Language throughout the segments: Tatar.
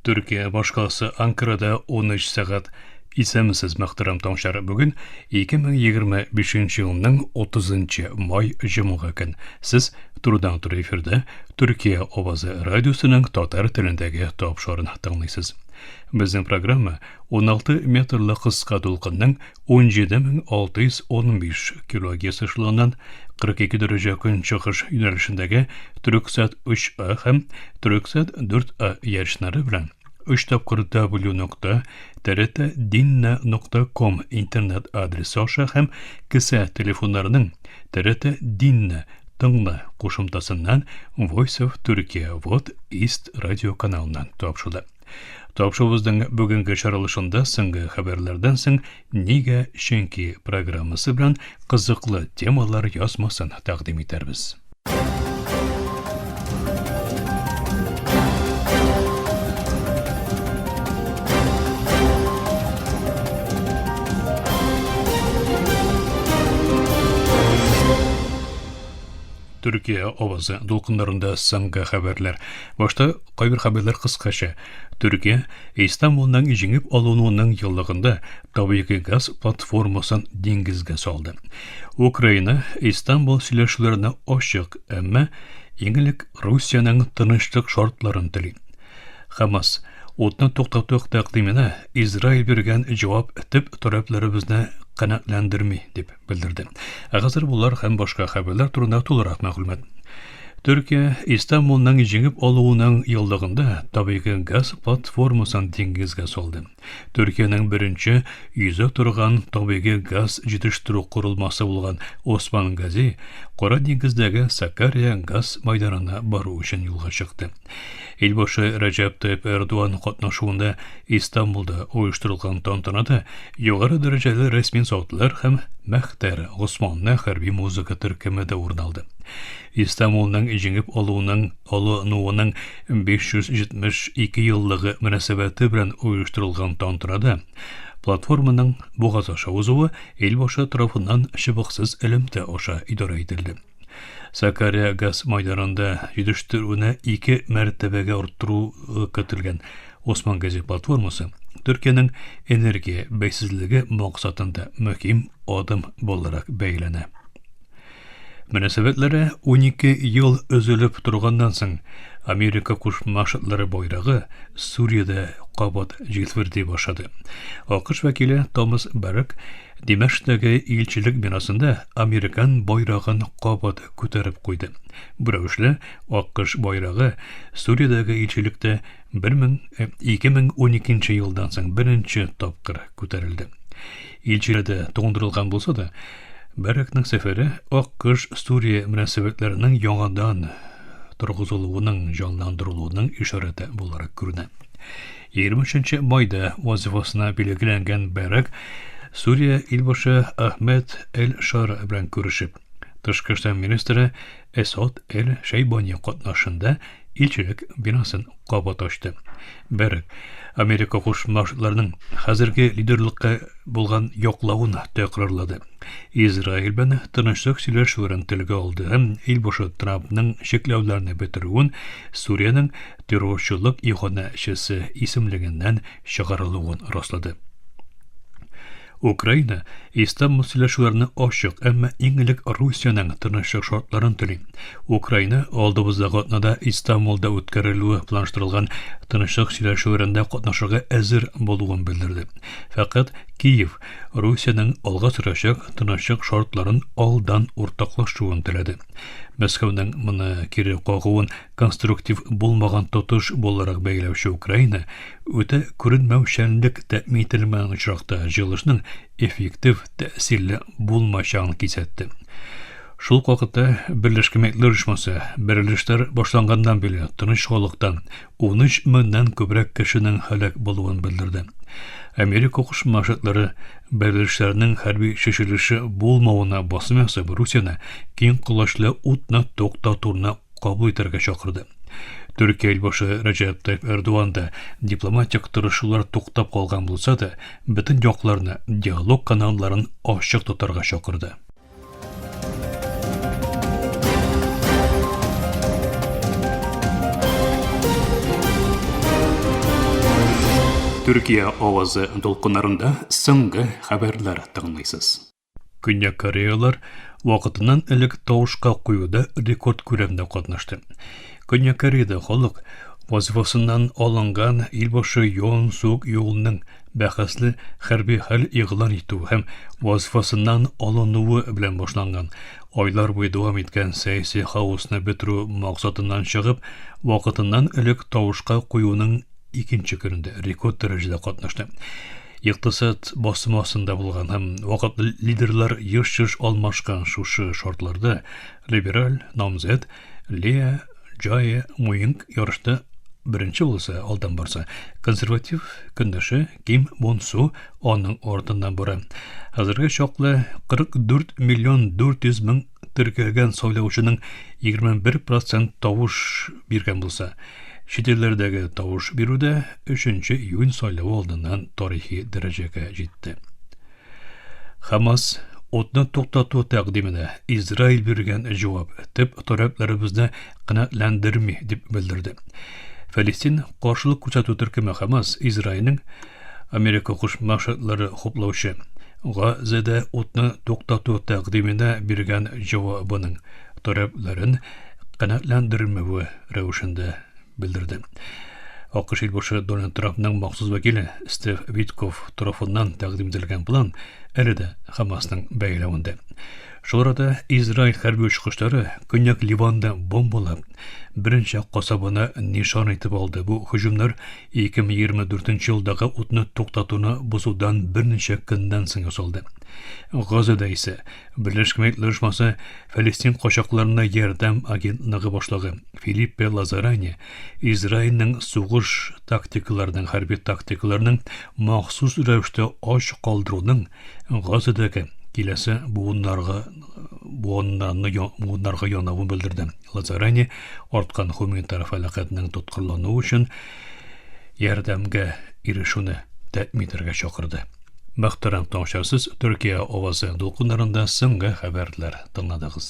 Төркия башкаласы Анкарада 13 сәгать. Исәнмесез, мөхтәрәм тыңлаучылар. Бүген 2025 елның 30 май җомга көн. Сез турыдан-туры эфирда Төркия авазы радиосының татар телендәге тапшыруын тыңлыйсыз. Безнең программа 16 метрлы кыска дулкынның 17615 килогерц эшелоннан 42 дәрәҗә көнчыгыш юнәлешендәге Төрексат 3А һәм Төрексат 4А ярышлары белән 3 тапкыр w нокта trt-dinna.com интернет адресы аша һәм кесә телефоннарының TRT Dinna тыңла кушымтасыннан Voice of Turkey Вот East радио каналыннан тапшырыла. Тапшыруыбызның бүгенге чыгарылышында соңгы хәбәрләрдән соң Нигә чөнки программасы белән кызыклы темалар язмасын тәкъдим итәрбез. Төркия авазы дулкыннарында соңгы хәбәрләр. Башта Кайбер хәбәрләр кыскача. Төркия Истанбулның җиңеп алынуының еллыгында табигый газ платформасын диңгезгә салды. Украина Истанбул сөйләшүләренә ачык, әмма иң элек Русиянең тынычлык шартларын тели. Хамас утны туктату тәкъдименә Израиль биргән җавап төп таләпләребезне канәгатьләндерми, дип белдерде. Ә хәзер болар һәм башка хәбәрләр турында тулырак мәгълүмат. Төркия Истанбулның җиңеп алуының еллыгында табигый газ платформасын диңгезгә салды. Төркиянең беренче йөзә торган табигый газ җитештерү корылмасы булган Осман Гази Кара диңгездәге Сакария газ майданына бару өчен юлга чыкты. Илбашы Рәҗәп Тайып Эрдоган катнашуында Истанбулда оештырылган тантанада югары дәрәҗәле рәсми затлар һәм Мәхтәр Госманны хәрби музыка төркеме дә урын алды. Истанбулның җиңеп алуының алынуының 572 еллыгы мөнәсәбәте белән оештырылган тантанада платформаның бугаз аша узуы илбашы тарафыннан чыбыксыз элемтә аша идарә ителде. Сакария газ майданында җитештерүне ике мәртәбәгә арттыру э, көтелгән. Осман гази платформасы Төркиянең энергия бәйсезлеге максатында мөһим адым буларак бәяләнә. Мөнәсәбәтләре 12 ел өзелеп торганнан соң Америка Кушма Штатлары байрагы Сүриядә кабат җилферди башлады. АКШ вәкиле Томас Баррак Димәшктәге илчелек бинасында американ байрагын кабат күтәреп куйды. Бу рәвешле АКШ байрагы Сүриядәге илчелектә 2012 елдан соң беренче тапкыр күтәрелде. Илчелектә туңдырылган булса да, Барракның сәфәре АКШ-Сүрия мөнәсәбәтләренең яңадан торгызылуының, җанландырылуының ишарәте буларак күренә. 23 майда вазифасына билгеләнгән Бәрәк Сүрия илбашы Әхмәт Эль-Шара белән күрешеп, тышкы эшләр министры Эсад Эль-Шәйбани катнашында илчелек бинасын кабат ачты. Бәрәк Америка Кушма Штатларының хәзерге лидерлыкка булган яклавын тәкрарлады. Израиль белән тынычлык сөйләшүләрен телгә алды һәм илбашы Трампның чикләүләрне бетерүен Сүриянең террорчылык иганәчесе исемлегеннән чыгарылуын раслады. Украина Истанбул сөйләшүләренә ачык, әмма иң элек Русиянең тынычлык шартларын тели. Украина алдыбыздагы атнада Истанбулда үткәрелүе планлаштырылган тынычлык сөйләшүләрендә катнашырга әзер булуын белдерде. Фәкать Киев Русиянең алга сөрәчәк тынычлык шартларын алдан уртаклашуын теләде. Мәскәүнең моны кире кагуын конструктив булмаган тотыш буларак бәяләүче Украина үтә күренмәүчәнлек тәэмин ителмәгән очракта җыелышның эффектив тәэсирле булмаячагын кисәтте. Шул ук вакытта Берләшкән Милләтләр Оешмасы бәрелешләр башланганнан бирле тыныч халыктан 13 меңнән күбрәк кешенең һәлак булуын белдерде. Америка Кушма Штатлары бәрелешләрнең хәрби чишелеше булмавына басым ясап, Русияне киң колачлы утны туктатуны кабул итәргә чакырды. Төркия илбашы Рәҗәп Тайып Эрдоган да дипломатик тырышулар туктап калган булса да, бөтен якларны диалог каналларын ачык тотарга чакырды. Төркия авазы дулкыннарында соңгы хәбәрләр тыңлыйсыз. Көньяк Кореялар вакытыннан элек тавышка куюда рекорд күләмдә катнашты. Көньяк Кореяда халык вазифасыннан алынган илбашы Йон Сук Юлның бәхәсле хәрби хәл игълан итү һәм вазифасыннан алынуы белән башланган айлар буе дәвам иткән сәяси хаосны бетерү максатыннан чыгып, вакытыннан элек тавышка куюның икенче көнендә рекорд дәрәҗәдә катнашты. Икътисад басымы астында булган һәм вакытлы лидерлар еш-еш алмашкан шушы шартларда либераль намзәт Леа Джае Муинг ярышта беренче булса, алдан барса, консерватив көндәше Ким Бон Су аның артыннан бара. Хәзергә чаклы 44 миллион 400 мең теркәлгән сайлаучының 21 процент тавыш биргән булса, чит илләрдәге тавыш бирү дә 3 июнь сайлавы алдыннан тарихи дәрәҗәгә җитте. Хамас утны туктату тәкъдименә Израиль биргән җавап төп таләпләребезне канәгатьләндерми, дип белдерде. Фәлестин каршылык күрсәтү төркеме Хамас Израильнең Америка Кушма Штатлары хуплаучы Газада утны туктату тәкъдименә биргән җавабының таләпләрен канәгатьләндермәве рәвешендә белдерде. АКШ илбашы Дональд Трампның махсус вәкиле Стив Витков тарафыннан тәкъдим ителгән план әле дә Хамасның бәяләвендә. Шул арада Израиль хәрби очкычлары Көньяк Ливанда бомбалап, берничә касабаны нишан итеп алды. Бу һөҗүмнәр 2024 елдагы утны туктатуны бозудан берничә көннән соң ясалды. Газада исә Берләшкән Милләтләр Оешмасы Фәлестин качакларына ярдәм агентлыгы башлыгы Филиппе Лазарани Израильнең сугыш тактикаларының, хәрби тактикаларының махсус рәвештә ач калдыруның Газадагы киләсе буыннарга буыннарны буыннарга янавын белдерде. Лазарани арткан гуманитар фәләкатьнең тоткарлануы өчен ярдәмгә ирешүне тәэмин итәргә чакырды. Мөхтәрәм тыңлаучылар, Төркия авазы дулкыннарында соңгы хәбәрләр тыңладыгыз.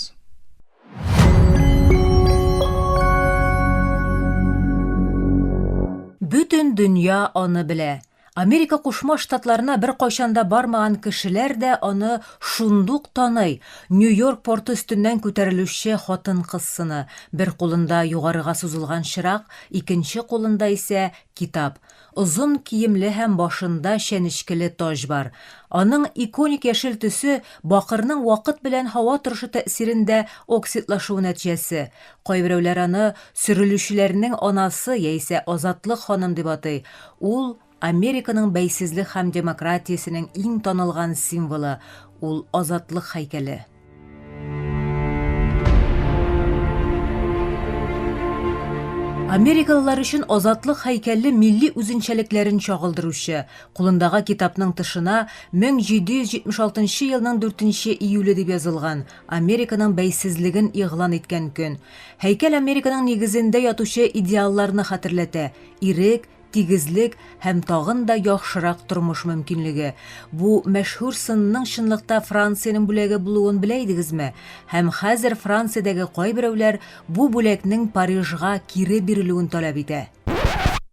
Бөтен дөнья аны белә. Америка Кушма Штатларына беркайчан да бармаган кешеләр дә аны шундук таный, Нью-Йорк порты өстеннән күтәрелүче хатын-кыз сыны, бер кулында югарыга сузылган чырак, икенче кулында исә китап. Озын киемле һәм башында чәнечкеле таҗ бар. Аның иконик яшел төсе, бакырның вакыт белән һава торышы тәэсирендә оксидлашуы нәтиҗәсе. Кайберәүләр аны сөрелүчеләрнең анасы яисә Азатлык ханым дип атый. Ул, Американың бәйсезлек һәм демократиясенең иң танылган символы, ул Азатлык һәйкәле. Америкалылар өчен азатлык һәйкәле милли үзенчәлекләрен чагылдыручы, кулындагы китапның тышына 1776 елның 4 июле дип язылган, Американың бәйсезлеген игълан иткән көн. Һәйкәл Американың нигезендә ятучы идеалларны хәтерләтә, ирек, тигезлек һәм тагын да яхшырак тормыш мөмкинлеге. Бу мәшһүр сынның чынлыкта Франциянең бүләге булуын белә идегезме? Һәм хәзер Франциядәге кайберәүләр бу бүләкнең Парижга кире бирелүен таләп итә.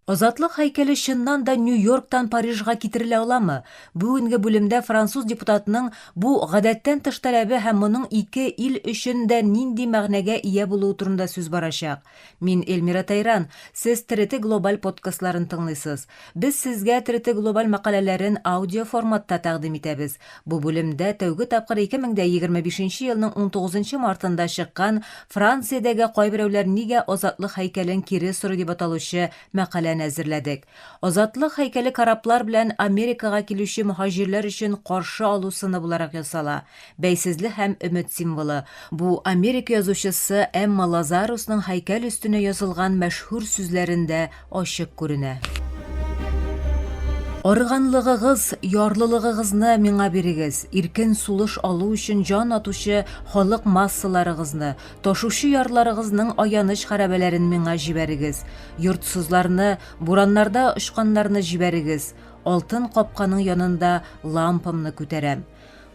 Азатлык һәйкәле чыннан да Нью-Йорктан Парижга китерелә аламы? Бүгенге бүлемдә француз депутатының бу гадәттән тыш таләбе һәм моның ике ил өчен дә нинди мәгънәгә ия булуы турында сүз барачак. Мин Эльмира Тайран, сез ТРТ Глобаль подкастларын тыңлыйсыз. Без сезгә ТРТ Глобаль мәкаләләрен аудио форматта тәкъдим итәбез. Бу бүлемдә тәүге тапкыр 2025 елның 19 мартында чыккан Франциядәге кайберәүләр нигә Азатлык һәйкәлен кире сорый дип аталучы мәкаләне әзерләдек. Азатлык һәйкәле кораблар белән Америкага килүче мөһаҗирләр өчен каршы алу сыны буларак ясала. Бәйсезлек һәм өмет символы. Бу Америка язучысы Эмма Лазарусның һәйкәл өстенә язылган мәшһүр сүзләрендә ачык күренә. Арыганлыгыгыз, ярлылыгыгызны миңа бирегез, иркен сулыш алу өчен җан атучы халык массаларыгызны, ташучы ярларыгызның аяныч хәрабәләрен миңа җибәрегез, йортсызларны, бураннарда очканнарны җибәрегез, алтын капканың янында лампамны күтәрәм.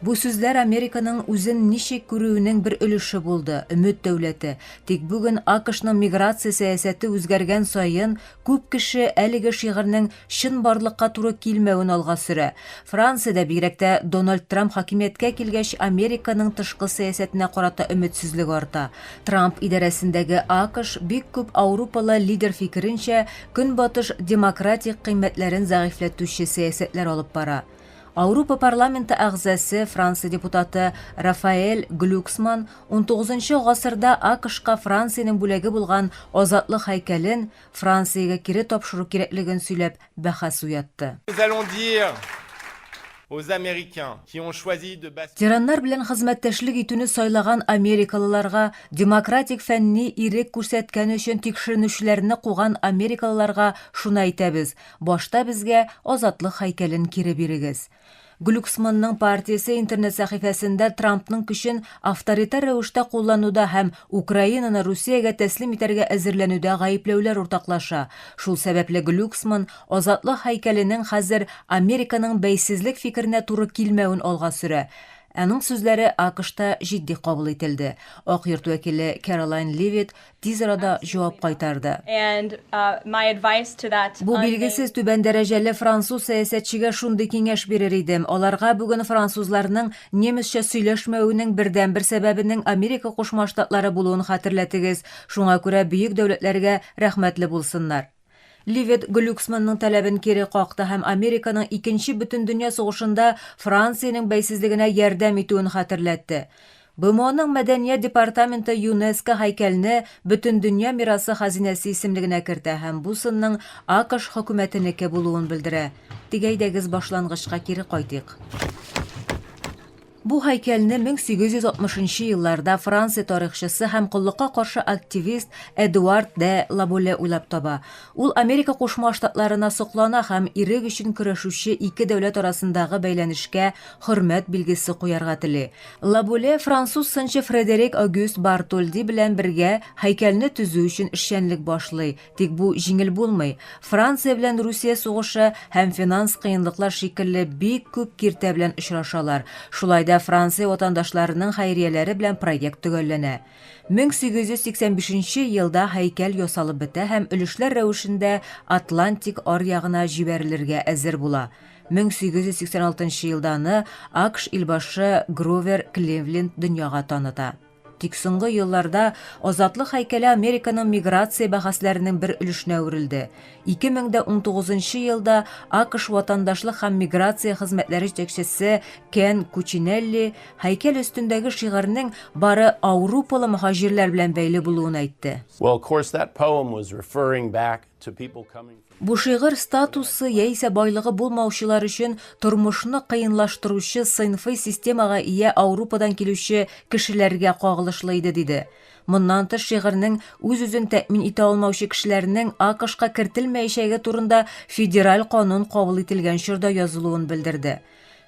Бу сүзләр Американың үзен ничек күрүенең бер өлеше булды, өмет дәүләте. Тик бүген АКШның миграция сәясәте үзгәргән саен, күп кеше әлеге шигырьнең чынбарлыкка туры килмәвен алга сөрә. Франциядә, бигрәк тә Дональд Трамп хакимияткә килгәч, Американың тышкы сәясәтенә карата өметсезлек арта. Трамп идарәсендәге АКШ бик күп аурупалы лидер фикеренчә, Көнбатыш демократик кыйммәтләрен зәгыйфьләтүче сәясәтләр алып бара. Аурупа парламенты әгъзасы, Франция депутаты Рафаэль Глюксман унтугызынчы гасырда АКШка Франциянең бүләге булган Азатлык һәйкәлен Франциягә кире тапшыру кирәклеген сөйләп бәхәс уятты. Nous allons dire aux Américains qui ont choisi de basculer. Тираннар белән хезмәттәшлек итүне сайлаган америкалыларга, демократик фәнни ирек күрсәткән өчен тикшеренүчеләрне куган америкалыларга шуны әйтәбез, Башта безгә Азатлык һәйкәлен кире бирегез. Глюксманның партиясе интернет сәхифәсендә Трампның көчен авторитар рәвештә куллануда һәм Украинаны Русиягә тәслим итәргә әзерләнүдә гаепләүләр уртаклаша. Шул сәбәпле Глюксман Азатлык һәйкәленең хәзер Американың бәйсезлек фикеренә туры килмәвен алга сөрә. Аның сүзләре АКШта җитди кабул ителде. Ак йорт вәкиле Кэролайн Ливитт тиз арада җавап кайтарды. Бу билгесез түбән дәрәҗәле француз сәясәтчегә шундый киңәш бирер идем, аларга бүген французларның немецча сөйләшмәвенең бердәнбер сәбәбенең Америка Кушма Штатлары булуын хәтерләтегез, шуңа күрә бөек дәүләтләргә рәхмәтле булсыннар. Ливет Глюксманның таләбен кире какты һәм Американың Икенче бөтендөнья сугышында Франциянең бәйсезлегенә ярдәм итүен хәтерләтте. БМОның Мәдәният департаменты ЮНЕСКО һәйкәлне Бөтендөнья мирасы хәзинәсе исемлегенә кертә һәм бу сынның АКШ хөкүмәтенеке булуын белдерә. Тик әйдәгез башлангычка кире кайтыйк. Бу һәйкәлне 1860 нчы елларда Франция тарихчысы һәм коллыкка каршы активист Эдуард де Лаболе уйлап таба. Ул Америка Кушма Штатларына соклана һәм ирек өчен көрәшүче ике дәүләт арасындагы бәйләнешкә хөрмәт билгесе куярга тели. Лаболе француз сынчы Фредерик Огюст Бартольди белән бергә һәйкәлне төзү өчен эшчәнлек башлый, тик бу җиңел булмый. Франция белән Русия сугышы һәм финанс кыенлыклар шикелле бик күп киртә белән очрашалар. Шулай да Франция ватандашларының хәйрияләре белән проект төгәлләнә. 1885 нче елда һәйкәл ясалып бетә һәм өлешләр рәвешендә Атлантик аръягына җибәрелергә әзер була. 1886 нчы елда аны АКШ илбашы Гровер Кливленд дөньяга таныта. Тик соңгы елларда Азатлык һәйкәле Американың миграция бәхәсләренең бер өлешенә әверелде. 2019 нчы елда АКШ ватандашлык һәм миграция хезмәтләре җитәкчесе Кен Кучинелли һәйкәл өстендәге шигарьнең бары аурупалы мөһаҗирләр белән бәйле булуын әйтте. Well, of course, that poem was referring back Бу шигырь статусы яисә байлыгы булмаучылар өчен тормышны кыенлаштыручы сыйнфый системага ия Аурупадан килүче кешеләргә кагылышлы иде, диде. Моннан тыш, шигырьнең үз-үзен тәэмин итә алмаучы кешеләрнең АКШка кертелмәячәге турында федераль канун кабул ителгән чорда язылуын белдерде.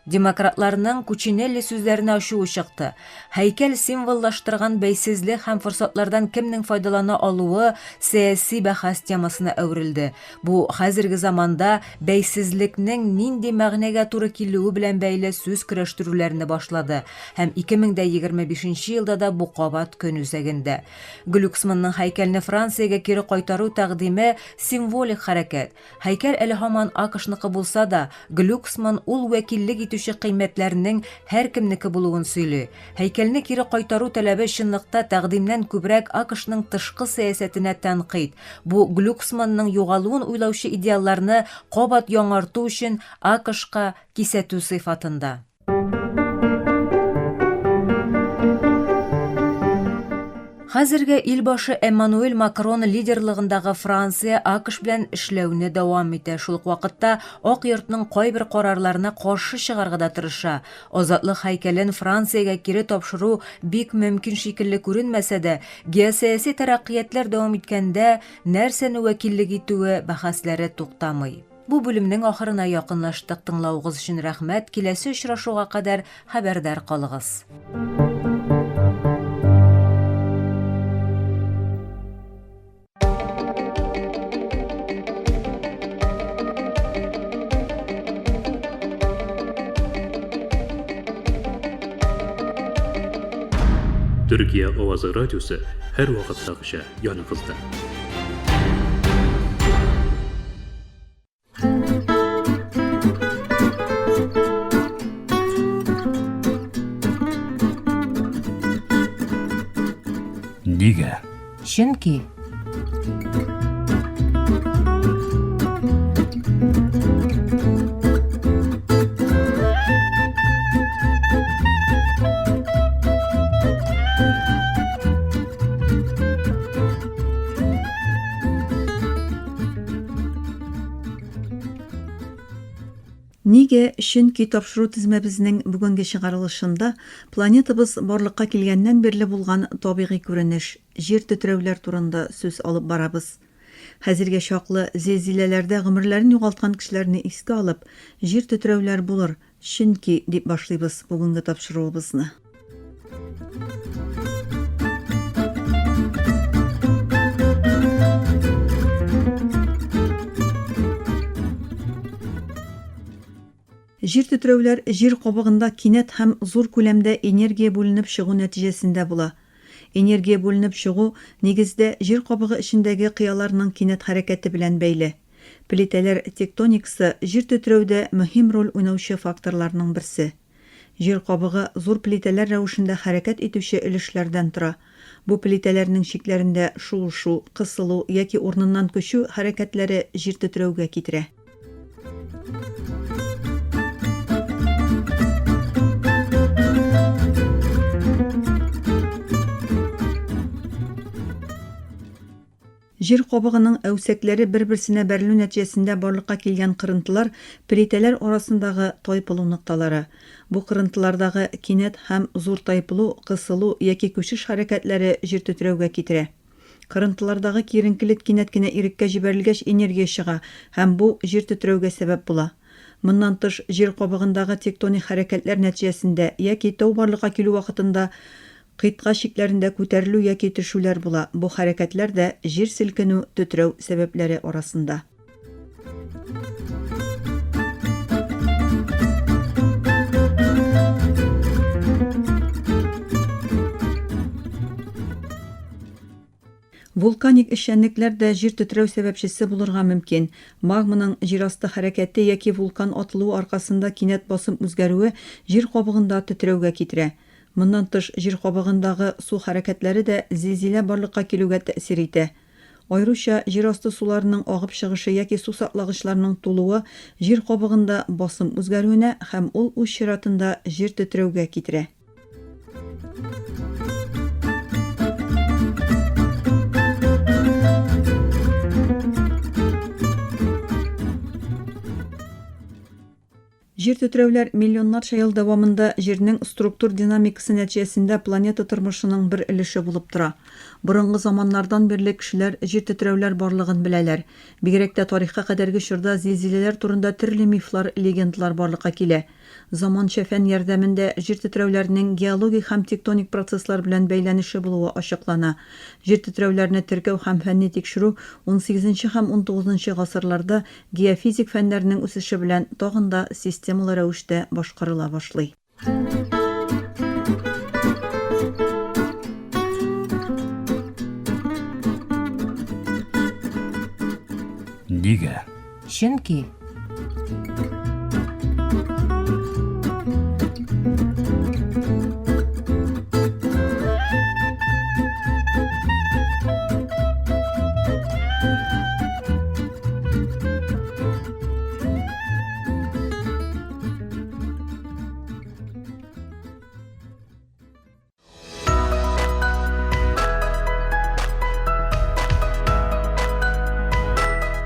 Демократларның Кучинелли сүзләренә ачуы чыкты. Һәйкәл символлаштырган бәйсезлек һәм форсатлардан кемнең файдалана алуы сәяси бәхәс темасына әверелде. Бу хәзерге заманда бәйсезлекнең нинди мәгънәгә туры килүе белән бәйле сүз көрәштерүләрне башлады һәм 2025 нче елда да бу кабат көн үзәгендә. Глюксманның һәйкәлне Франциягә кире кайтару тәкъдиме символик хәрәкәт. Һәйкәл әле һаман АКШныкы булса да, Глюксман ул вәкиллек итүче кыйммәтләрнең һәркемнеке булуын сөйли. Һәйкәлне кире кайтару таләбе чынлыкта тәкъдимнән күбрәк АКШның тышкы сәясәтенә тәнкыйть. Бу Глюксманның югалуын уйлаучы идеалларны кабат яңарту өчен АКШка кисәтү сыйфатында. Хәзергә илбашы Эммануэль Макрон лидерлыгындагы Франция АКШ белән эшләүне дәвам итә, шул ук вакытта Ак йортның кайбер карарларына каршы чыгарга да тырыша. Азатлык һәйкәлен Франциягә кире тапшыру бик мөмкин шикелле күренмәсә дә, геосәяси тәрәккыятьләр дәвам иткәндә нәрсәне вәкиллек итүе бәхәсләре туктамый. Бу бүлемнең ахырына якынлаштык. Тыңлавыгыз өчен рәхмәт. Киләсе очрашуга кадәр хәбәрдар калыгыз. Төркия авазы радиосы һәрвакыттагыча яныгызда. Нигә? Чөнки Нигә, чөнки тапшыру тезмәбезнең бүгенге чыгарылышында планетабыз барлыкка килгәннән бирле булган табигый күренеш, җир тетрәүләр турында сүз алып барабыз. Хәзергә чаклы зилзиләләрдә гомерләрен югалткан кешеләрне искә алып, җир тетрәүләр булыр, чөнки, дип башлыйбыз бүгенге тапшыруыбызны. Җир тетрәүләр җир кабыгында кинәт һәм зур күләмдә энергия бүленеп чыгу нәтиҗәсендә була. Энергия бүленеп чыгу, нигездә, җир кабыгы эчендәге кыяларның кинәт хәрәкәте белән бәйле. Плитәләр тектоникасы җир тетрәүдә мөһим роль уйнаучы факторларның берсе. Җир кабыгы зур плитәләр рәвешендә хәрәкәт итүче өлешләрдән тора. Бу плитәләрнең чикләрендә шуышу, кысылу яки урыныннан күчү хәрәкәтләре җир тетрәүгә китерә. Җир кабыгының әүсәкләре бер-берсенә бәрелү нәтиҗәсендә барлыкка килгән кырынтылар плитәләр арасындагы тайпылу нокталары. Бу кырынтылардагы кинәт һәм зур тайпылу, кысылу яки күчеш хәрәкәтләре җиртетрәүгә китерә. Кырынтылардагы киеренкелек кинәт кенә иреккә җибәрелгәч энергия чыга һәм бу җир тетрәүгә сәбәп була. Моннан тыш, җир кабыгындагы тектоник хәрәкәтләр нәтиҗәсендә яки тау барлыкка килү вакытында кыйтга чикләрендә күтәрелү яки төшүләр була, бу хәрәкәтләр дә җир селкенү, тетрәү сәбәпләре арасында. Вулканик эшчәнлекләр дә җир тетрәү сәбәпчесе булырга мөмкин. Магманың җир асты хәрәкәте яки вулкан атылуы аркасында кинәт басым үзгәрүе җир кабыгында тетрәүгә китерә. Моннан тыш, җир кабыгындагы су хәрәкәтләре дә зилзилә барлыкка килүгә тәэсир итә. Аеруча җир асты суларының агып чыгышы яки су саклагычларның тулуы җир кабыгында басым үзгәрүенә һәм ул үз чиратында җир тетрәүгә китерә. Җир тетрәүләр миллионнарча ел дәвамында Җирнең структур динамикасы нәтиҗәсендә планета тормышының бер өлеше булып тора. Борынгы заманнардан бирле кешеләр җир тетрәүләр барлыгын беләләр. Бигрәк тә тарихка кадәрге чорда зилзиләләр турында төрле мифлар, легендалар барлыкка килә. Заманча фән ярдәмендә җир тетрәүләренең геологик һәм тектоник процесслар белән бәйләнеше булуы ачыклана. Җир тетрәүләрне теркәү һәм фәнни тикшерү унсигезенче һәм унтугызынчы гасырларда геофизик фәннәрнең үсеше белән тагын да системалы рәвештә башкарыла башлый. Нигә? Чөнки.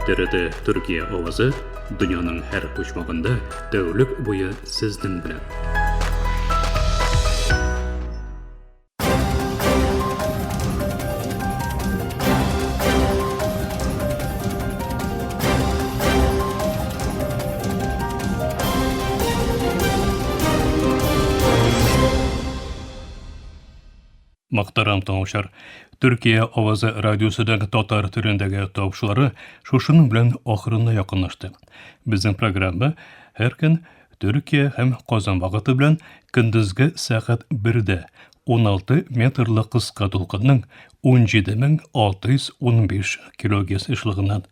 TRT Төркия авазы дөньяның һәр почмагында тәүлек буе сезнең белән. Мөхтәрәм тыңлаучылар, Төркия авазы радиосының татар телендәге тапшырулары шушының белән ахырына якынлашты. Безнең программа һәр көн Төркия һәм Казан вакыты белән көндезге сәгать 1-дә. 16 метрлы кыска дулкынның 17615 килогерц ешлыгыннан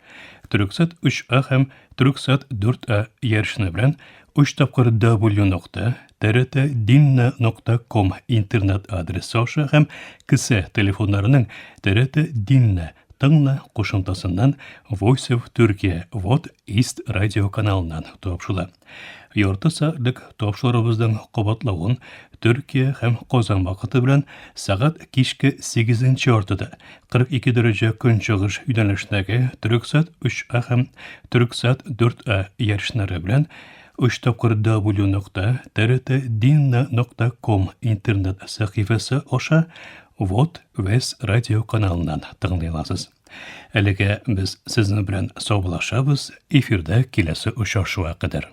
Төрексат 3А һәм Төрексат 4А ярышны белән 3 тапкыр W нокта TRT Dinle нокта ком интернет адресы аша һәм кесә телефоннарының TRT Dinle Тыңла кушымтасыннан Voice of Turkey Вот East радио каналыннан тапшыла. Ярты сәгатьлек тапшыруыбызның кабатлавын Төркия һәм Казан вакыты белән сәгать кичке 8 яртыда 42 дәрәҗә көнчыгыш юнәлешендәге Төрексат 3А һәм Төрексат 4А ярышлары белән 3 тапкыр W нокта TRT нокта ком интернет сәхифәсе аша Вот Вес радио каналыннан тыңлый аласыз. Әлегә без сезнең белән саубуллашабыз, эфирда киләсе очрашуга кадәр.